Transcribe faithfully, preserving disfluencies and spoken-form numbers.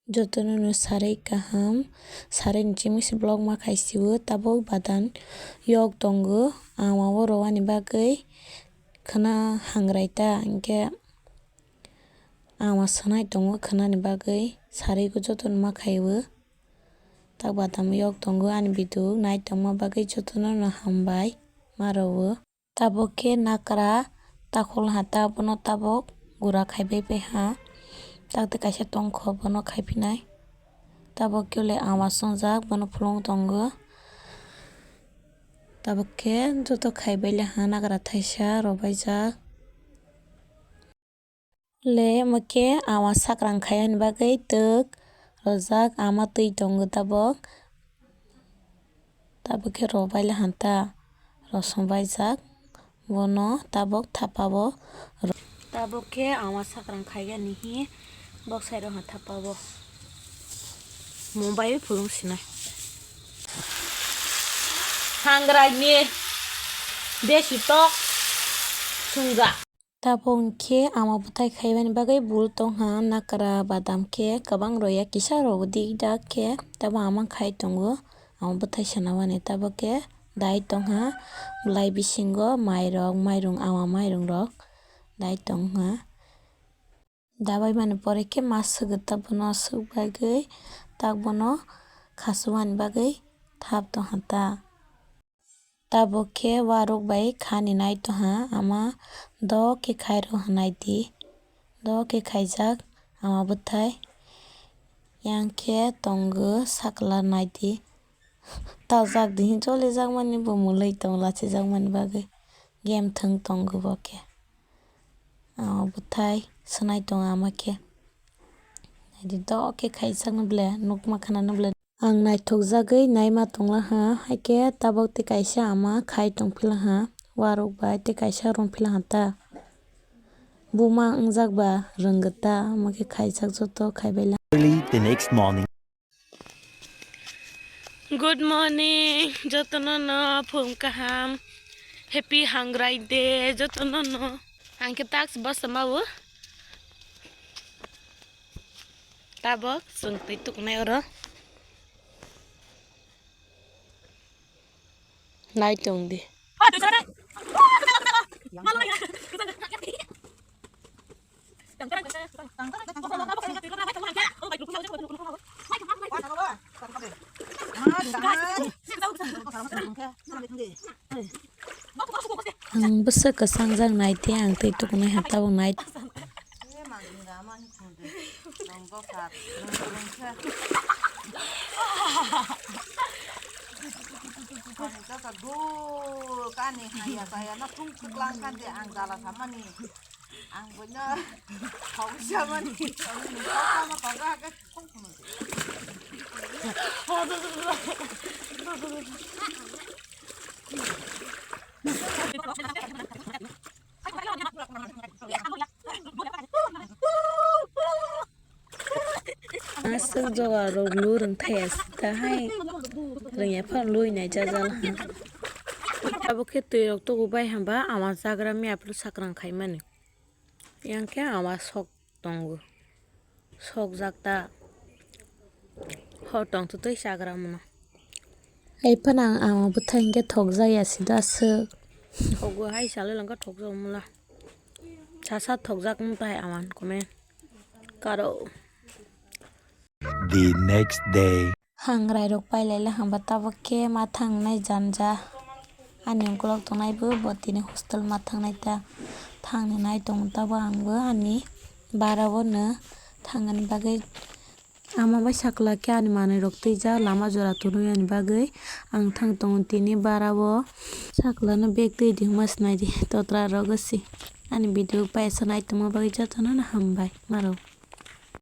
Jotono no sarai kaham, sarai ni chimui se vlog ma khai sio, tabuk badam yok tongo, ama o rowani bagwi khwna hangrai ta, hinkhe ama swnai tongo khwnani bagwi, sarai o jotono ma khai o. Tak badam yok tongo ani video nai tongma bagwi jotono no hambai ma rwo. Tabuk khe nakra takhuk laha ta, bono tabuk gura khai bai pai ha. Tak tei kaisa tongkho, bono khai phinai. Tabuk khe le ama swngjak, bono phulung tongo. Tabuk khe joto khai bai le ha, nakra thaisa rwbaijak. Le omo khe ama sakrang khai ani bagwi twk rwjak, ama twi tongo tabuk. Tabuk khe rwbai le hanta, rosong baijak, bono tabuk thapa o rw-, tabuk khe ama sakrang khai ani hi bok sai rw ha thapa o. Mumbai phulung sinai. Hangrai ni desi tok swngjak. Tabuk hinkhe ama bwthai khaibani bagwi bul tongha, nakra badam khe kwbang rwya, kisa rw dik dak khe tabuk ama khai tongo, ama bwthai swnamani. Tabuk khe dai tongha, bwlai bisingo mairok, mairung, ama mairung rok dai tongha. Dabai mani pore khe ma swk ta, bono swk bagwi tak bono khasumani bagwi thap tongha ta. Tabuk khe waruk bai khani nai tongha, ama dok khe khai rw hwnai di, dok khe khaijak ama bwthai. Yang khe tongo sakla nai di, tajak di hin cholijakmani bo mwlwi tongo lachijakmani bagwi, game thwng tongo bo khe. Ama bwthai swnai tongo ama khe, nai di dok khe khaijak no ble, nukma khana no ble. Ang naithokjagwi naima tonglaha, haikhe tabuk tei kaisa ama khai tongphilaha, warok bai tei kaisa romphila ha ta. Buma wngjak ba rwngwk ta, omo khe khaijak joto khaibaila. Early the next morning. Good morning, jotono no phung kaham. Happy Hangrai Day, jotono no. Ang khe task basa mawo. Tabuk chwng twi tuknai oro. Nai tong di. Ang bwswk kwchangjak nai tei ang tei tukunai ha tabuk nai. Kani haya kaya no thung thuklang kan de ang jala samani. Ang boino khausa mani. Khausa ma khausa ke khong khong. Aswk joga rok lu rwng thaya sita hai rwngya phano lui nai jajal ha. Abo khe twi rok tugu bai hamba ama chagra mia phuru sakrang khai mani. Yang khe ama sok tongo. Sokjak ta. Hor tong tu twi chagra mano. Hai phano ang ama bwthai hinkhe thokjak ya sida aswk. Thogo hai salai langkha thokjak mula. Sasa thokjak mung tai awan kome. Karo. The next day. Hangrai rok pailai le hamba tabuk khe ma thangnai janja. Ani ukulok tongnai bo, bo tini hostel ma thangnai ta. Thangni nai tongo tabuk ang bo ani bara o no thangani bagwi. Ama bai sakla khe ani manwi rok twijak lama jora tonwi ani bagwi ang thang tongo tini bara o. Sakla no bag twi di hwnma swnai di totra rok si. Ani video paisa nai tongma bagwi jotono no hambai maro.